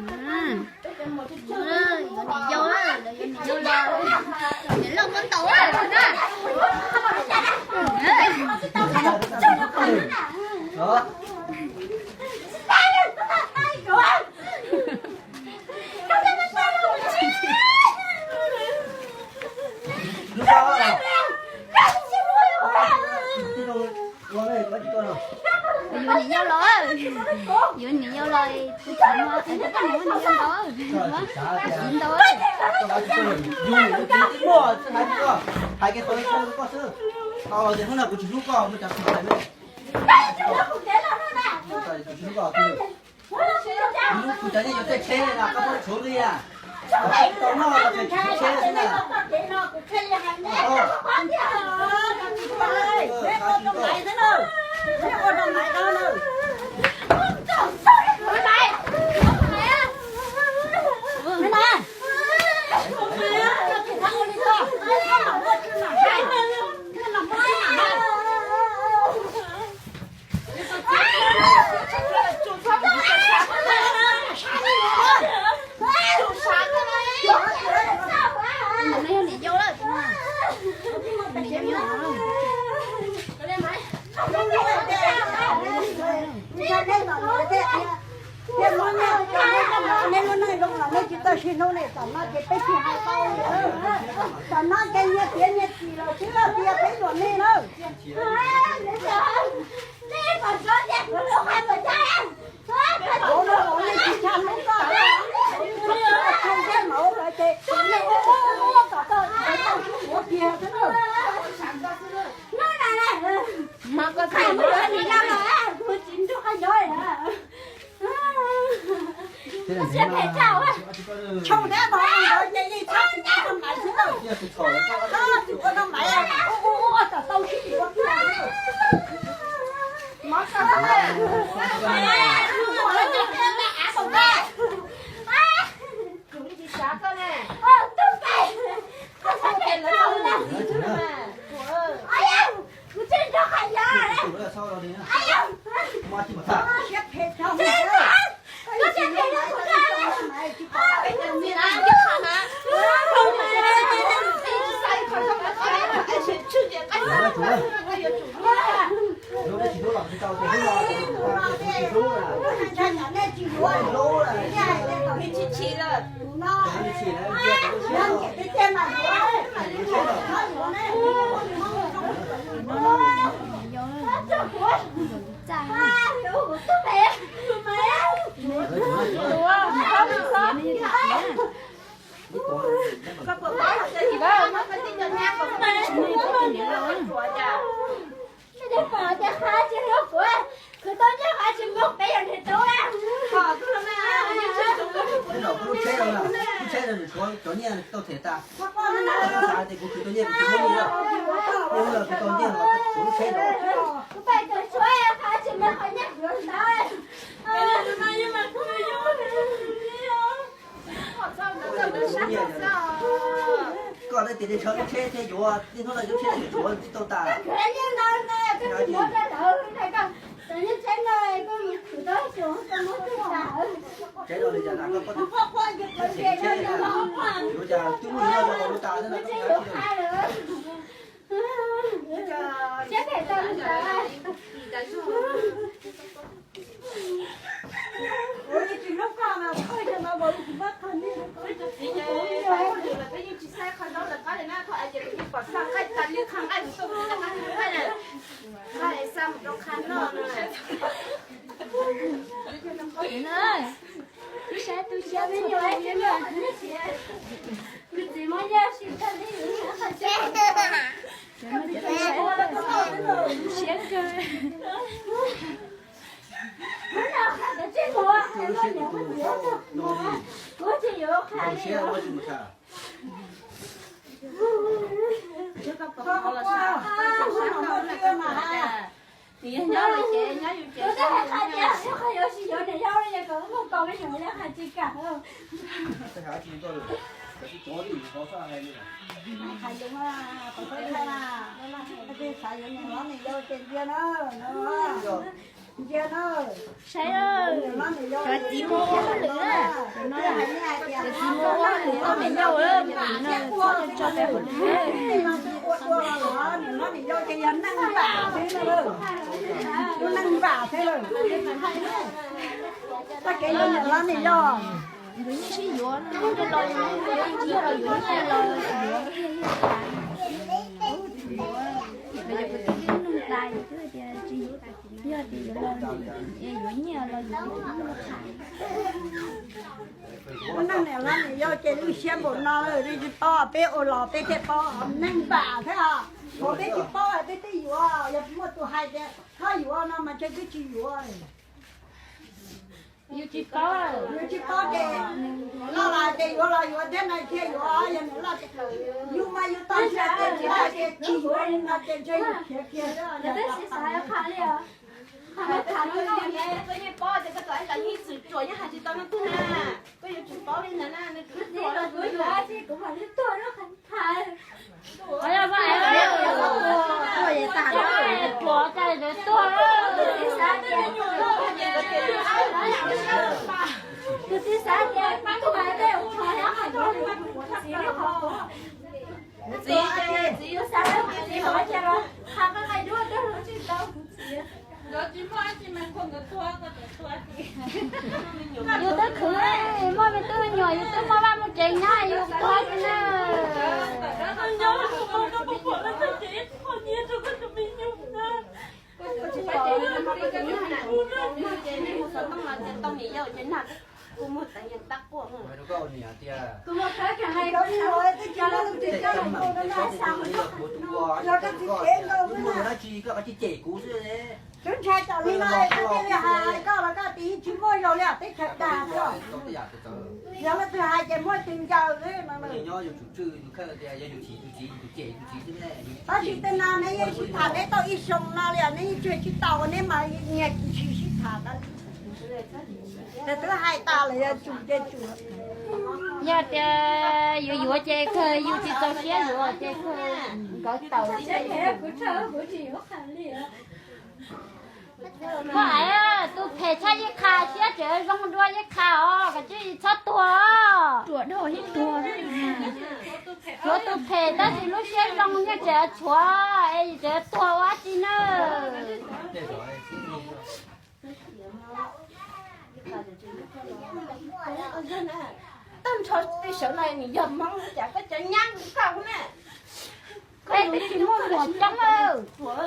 Yuav niam yau, lawv yuav niam yau los, niam loj muab ntaus na. Yuav niam yau los, yuav niam yau los, tus txiv no, tus txiv no, tus txiv ntau. Hais kiag qhov no rau koj xwb, tau tias hnub no kuv tsis hlub koj, muaj cov xwm hais me. Kuv tsis hlub koj, kuv cov nyiaj yuav tej tsheb na, koj muab tshuav li na. Tau noj los tseem tshuav tsheb xwb na. Nej lub neej zoo los nej tsis txawj sib hlub li, tam no ces peb tsis hais tau li. Tam no ces nyias piav nyias txim los xwb, tias peb luam nej na. Lub tsheb no, lub tsheb no tshuav cov nyiaj tau them tas. Xav tias kuv khwv tau nyiaj kuv tsis muab nyiaj lawm. Hnub no kuv tau nyiaj los tshuav lub tsheb no. Koj twb tias tshuav lub tsheb thiaj yuav, niaj hnub no lub tsheb no tshuav tsis tau tas. Tsheb no li cas na, koj, koj, yuav cas twb muaj nyiaj los ua tas xwb no, koj tsis Ntsia na, cov txiv mus ua hauj lwm na. Niam yau, tso peb ua dua los, niam yau ces yog neeg npam xwb na, lub neej npam xwb lawm. Txoj kev yuav niam hlob niam yau, yuav nyiaj sib yuav, los yuav nyiaj los yuav, yog tias yuav los yuav nyiaj los yuav. Lub neej niam hlob niam yau ces lwj siab npaum no, tsis paub peb ua los peb thiaj paub, neeg npam thiab os. Thaum peb tsis paub peb twb yuav, yog muaj tus hais tias txhob yuav no mas ntshe twb tsis yuav. Yus tsis paub, yus tsis paub ces loj los ces yuav los yuav thiab no thiaj yuav, yog nws loj ces yus mas yus tau ntshe ces tsis loj ces tsis yuav li no ces ntshe yus khiav kiag xwb. Koj yeej paub tias koj tus ais los yeej txwm ruam yeej hais tsis tau leej twg na, koj yuav tsis paub li ntawd na, nws tsuas ruam los yuav, kuv mam li tuag rau qhov ntawd. Ruam cas yuav tuag. Tus txiv xav tias pab kuv hais tej uas qhov nyob hais rau tus txiv, txiv, txiv xav tias txiv hov ces los qhov nqaij duab rau lub tsis tau tus txiv. Yus twb khwv, muaj me tub me nyuam, yus twb muaj vaj muaj tsev nyob, yus tuag xwb na. Twb ntshai tau li no koj thiaj li hais koj los koj tias yeej tsis muaj zaus li os, teb chaws tag xwb. Yog leej twg hais ces muaj tus ncaws xwb no. Tab sis tej no neb yeej sib tham neb tau ib xyoo no li os, neb yeej tseg tsis tau, neb mas nyias ntshis sib tham. Ces twb hais tas lawm, yog tsum ces tsum. Yog tias yuav yuav ces kawg, yus tsis txaus siab yuav ces kawg, nkawd tawm. Koj aiv, tus phem tshaj yeej qha siab, tseem zoo dua yeej qha os, koj tsis txhob tuag. Tshuav tus phem tab sis lub siab zoo yeej tseem tshuav, es tseem tuag ua dab tsi na. Tag nrho tej sawv no nws yog Hmoob, cas koj cov nyab nkaus na. Koj twb tsis muaj muam coob lawm.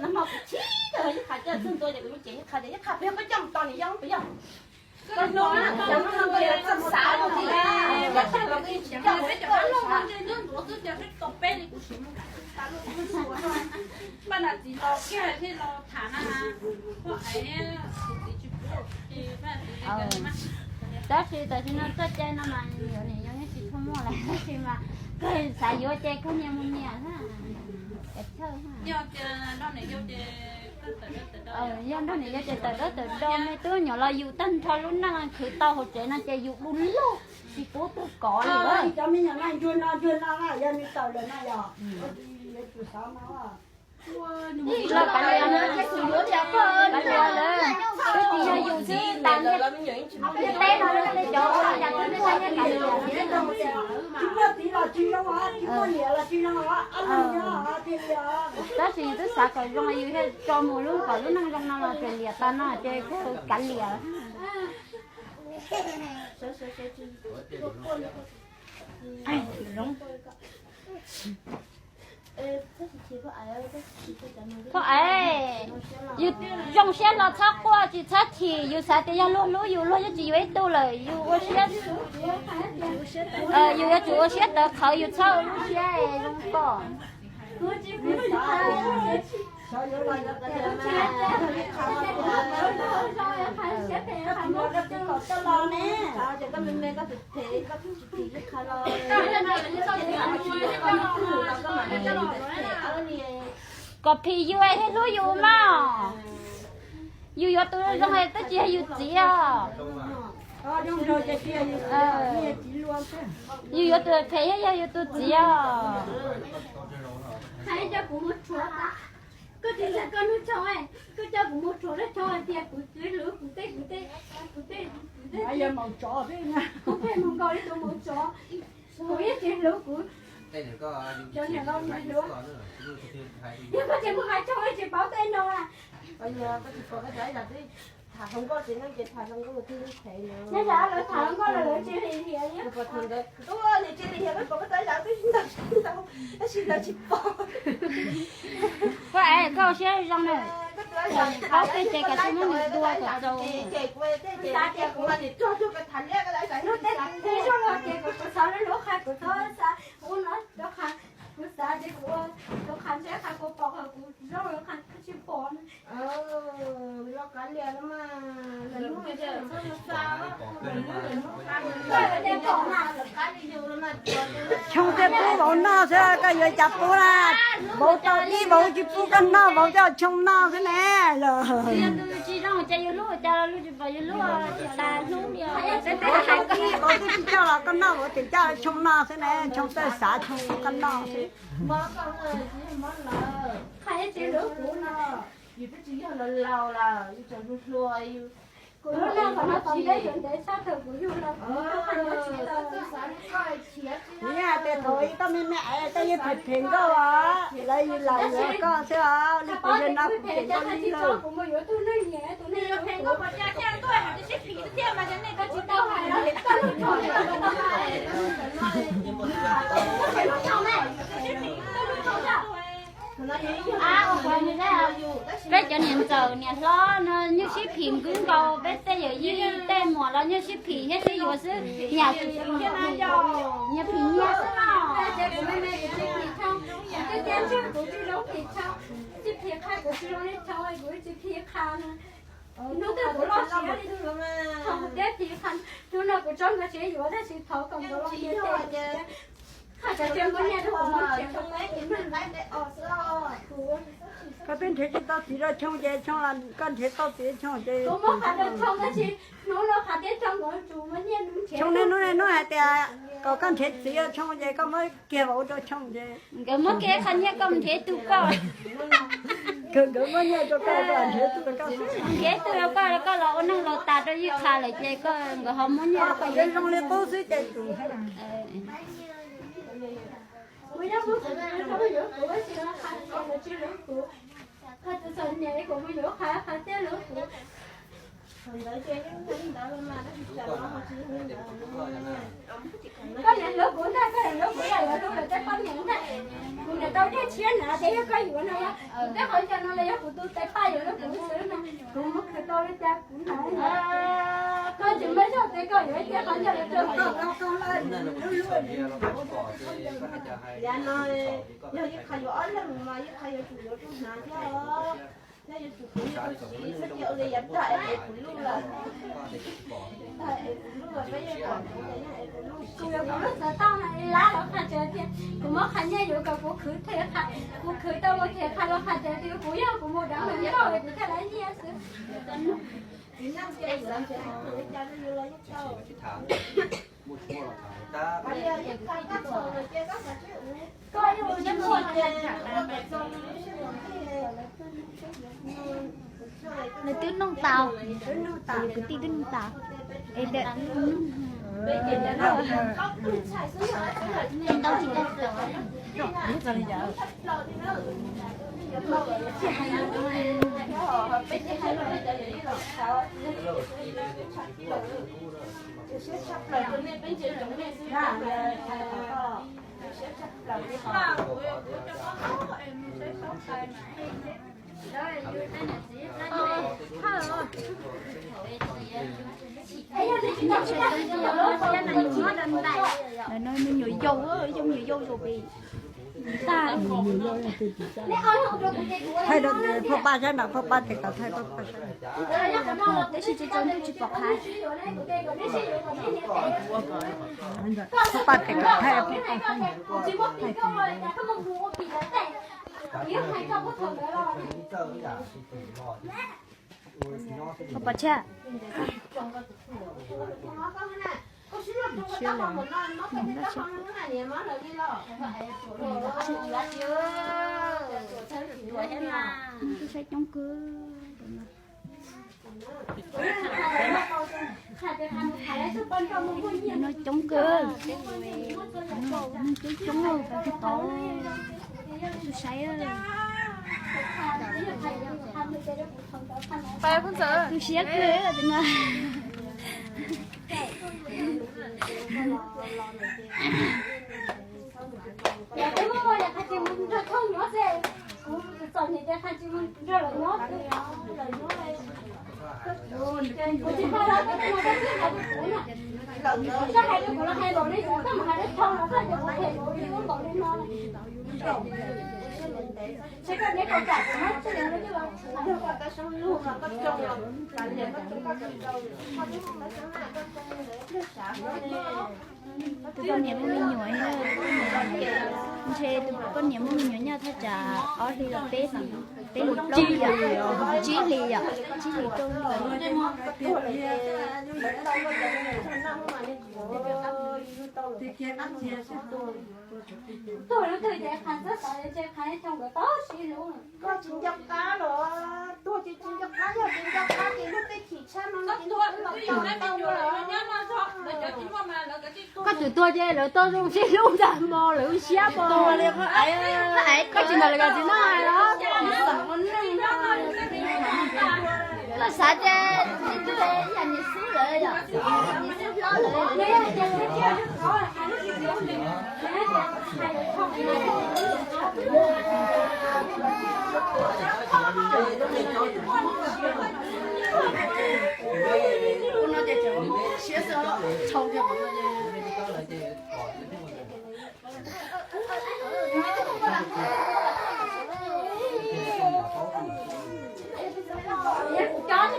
Nag hmo kuv chim kawg, ib qha coj txog ntua ces kuv yeej cem ib qha tias ib qha peb yog koj coj mus tos nws yog puas yog? Koj hnub no koj yog txawj xav lawm thiab, yog tag los koj yeej tsis coj mus tos. Paj nam txiv los kiag thiaj los tham na, poj aiv tus txiv tsis pub ces paj nam txiv. Tab sis tam sim no txoj cai no mas yuav niam yau yeej tsis tshua muaj lawm, tab sis mas kawg xav yuav ces kawg nyias mus nyias na. Yog nrog niam yau ces tawm dawb tawm do, me tub me nyuam los yus tag nrho lub neej khwv tau hauv tsev no ces yus du lug tsis pub tug kov li. Cov me nyuam no ntsuag no ntsuag no na, yog nws tawm lawm no yog, yuav tsum xav no. Los kav liam, kav liam lawm, twb tsis yog yus xwb tas ntiaj teb no, tej cov ua li cas twb muaj nyiaj kav liam. Tsis muaj txiv los tsis zoo os, tsis muaj niam los tsis zoo os, ob leeg nyob os thiaj li os. Tab sis yus twb xav kom zoo, yus thiaj tso mus lub kom lub neej zoo no los ces liam tas no ces kuj kav liam. Poj aiv, yus zoo siab los txhob quaj, tsis txhob chim, yus xav tias yog luag hlub yus, luag yeej tsis yuav ib tug lawm, yus ua siab, yus yuav tsum ua siab tawv qhawv, yus txhob ua lub siab zoo koj. Kom phim yus thiaj hlub yus mog. Yus yuav tus zoo es twb tsis yog yus txiv os. Yus yuav tus phem thiaj yog yus tus txiv os. Koj tsis ntseeg koj hnub tsoo, koj coj kuv mus rhuav lub tsoo hais tias kuv twb hlub kuv tej kuv tej kuv tej kuv tej kuv tej maum tsov, kuv pheej mus nkaus li tus maum tsov. Kuv yeej tsis hlub kuv cov niam laus niam hluas. Yog koj tsis mus hais tsoom tsis paub tej no a. Tham hluas nkauj ces nej ces tham hluas nkauj thiaj li phem no. Nyob tsam lawv tham hluas nkauj los lawv tsis lim hiam li. Ua nws tsis lim hiam, pom koj tau lawv twb ntau ntau, tab sis lawv tsis pom. Koj es koj siab zoo na. Paub tej ces kom tsis muab nws dua kom txaus. Lub teb tib zoo los ces kuv xav lub lub qhov kuv txhob xav ua no rau qhov kuv xav ces kuv ua rau qhov ntshe qhov kuv pom qhov kuv zoo rau qhov kuv tsis pom. Choo tej pub vauv noj xwb, koj yuav cas pub na. Vauv tau ib vauv tsis pub koj noj, vauv coj choo noj xwb ne los. Tsis zoo ces yus lub cas los lub tsis pom yus lub tsis tas hlub li. Vauv tau ib vauv twb tsis coj los koj noj, vauv tseem coj choo noj xwb ne, choo txawj xav choo koj noj xwb. Qhov tsis hlub kuv no, yus twb tsis yog laus laus lawm, yus tseem hluas hluas, yus kuv lub neej qhov no tau ntev yuav ntev tshaj thaum kuv yug los kuv tsis tau. Yog tias thaum koj me me es koj yeej phem phem nkauj os, lawv yus laus yuav koj xwb os, li kuv yog no kuv phem nkauj li lawm. Kuv mus yuav tus neeg nyiam tus neeg hlub kuv. Peb cov niam ntxawm niam hlob no yeej sib phim nkaus nkaus, peb tej yawm yij tej muam los yeej sib phim thiab sib yuav xwb, nyias phim nyias xwb no. Hnub twg kuv los siav li tus, thaum tias phim qha, hnub no kuv tso nkawd tsev yuav tab sis thov kom nkawd los nyias tes. Koj twb nrhiav tsis tau txiv rau Choo ces Choo los koj nrhiav tau txiv Choo ces kuv muab qha rau Choo tab sis hnub no qha tias Choo nkawd tsis muaj nyiaj. Choo niaj hnub niaj hnub hais tias kom koj nrhiav txiv rau Choo ces koj muab kiag vauv rau Choo ces nkawd muab kiag qhov nyiaj koj nrhiav tus koj. Nkawd muab nyiaj rau koj, koj nrhiav tus rau koj. Nrhiav tus rau koj, koj los ua neej laus tas rau yij qha lawm ces koj, nkawd ho muab nyiaj rau koj. Nkawd zoo li qub xwb ces tus Koj niam hlub kuv ntag, koj niam hlub kuv yam yuav hlub lawv tej poj niam ntag. Kuv niam tau dej tshiab na ces yog koj yuav no, kuv tej qhov ncauj no los yog kuv tus tais paj yuav rau kuv xwb no. Kuv mus khwv tau li cas kuv hnav. Koj tsis muaj zog ces koj yuav ib teg qhov ncauj los rau kuv. Yav no yog ib qho yuav ob leeg mas ib qho yuav tsum yuav rau hnav thiab os. Yog yuav tsum kuv yuav rau siv txhob cia ua li yav tag es ev kuv luj lawm. Tag ev kuv luj lawm peb yeej pom kuv ces yeej ev kuv luj. Kuv yuav kuv lub xov tooj lab los qha tias kuv muab qhov nyiaj yuav kom kuv khwv them qha, kuv khwv tau ua them qha los qha tias kuv yog kuv mus deev hluas nkauj kuv thiaj lab nyiaj xwb. Txiv neej ces yus xav nrhiav hluas nkauj li cas los yus los yeej tau. Nws twb nug tau, yus kwv tij twb nug tau. Es ntau tsis tau. Ntawm no me nyuam yaus, yog me nyuam yaus zaum pem. Thaij rau phauj Paj saib na, phauj Paj tes kom thaij phauj Paj saib. Tab sis tsis tsaus ntuj tsis pom qha. Phauj Paj tes kom thaij phauj Paj saib. Phauj Paj tshiab. Tshiab lawm. Saib coob kawg. No coob kawg, no coob coob, tod tu saib. Tu siab kawg no. Tus poj niam muaj me nyuam, ntshe tus poj niam muaj me nyuam nyob thaj tsam ob hlis los peb hlis, peb hlis plaub hlis, tsib hlis yom, tsib hlis rau hlis. Tuag lub twg ces qha txob xav ces qha ib txhia nkawd tau sib hlub. Koj tsis nco qab los, tuag ces tsis nco qab, yog tsis nco qab ces lub teb chim tshab no ces lub teb los tau tau. Koj txawm tuag ces lawv tau zoo sib hlub ntag mog, lawv ua siab mog. Koj tsis ntawm lawv kom txiv noj hais los. Koj xav ces ib tug yam niam xub lawm yom, niam xub hlob lawm. Tam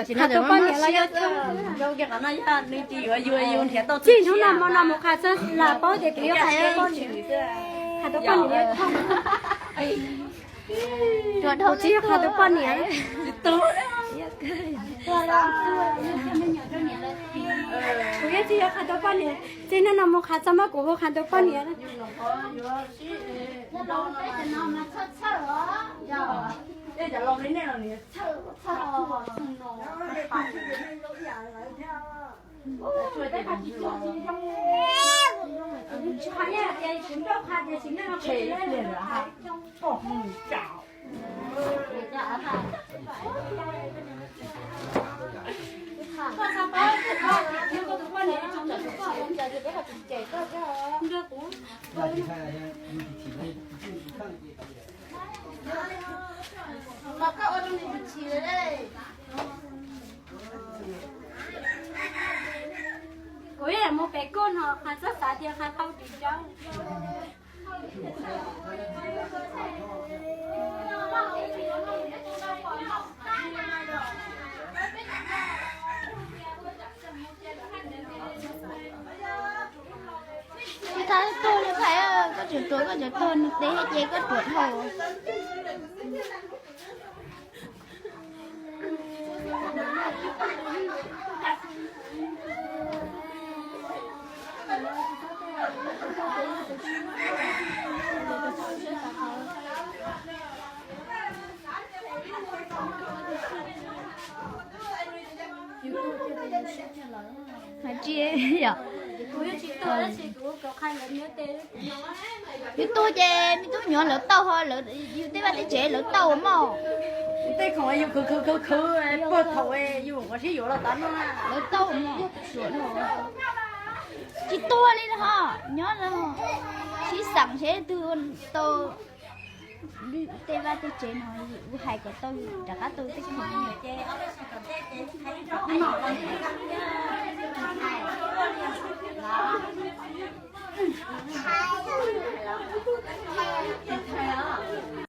sim no poj niam los yog nws tsis yuav yus, yus nrhiav tau txij hnub no hmo no mus qha txog lam paub tias kuv yuav qha tau poj niam. Qha tau poj niam, qha tau poj niam. Kuv yeej tsis yuav qha tau poj niam, txij hnub no mus qha txog mas kuv hu qha tau poj niam. Kuv yeej mus pem koj no, qha txhob xav tias qha qhau ris cov. Tsis tas tuag li Phais, koj tseem ruam, koj tseem tuag nws teb ces koj ruam dhau. Hais tsis yom. Yus tuag ces me tub nyuam lawv tau ho, yus tej vaj tej tsev lawv tau mog. Tej khoom yus khwv khwv khwv khwv puag thaum yus ua sib yuav los tau no lawv tau mog. Tsis tuag li ho, nyob sib xeem seb twg tau. Tej vaj tej tsev no kuv hais kom tau, rov qab tau tej khoom.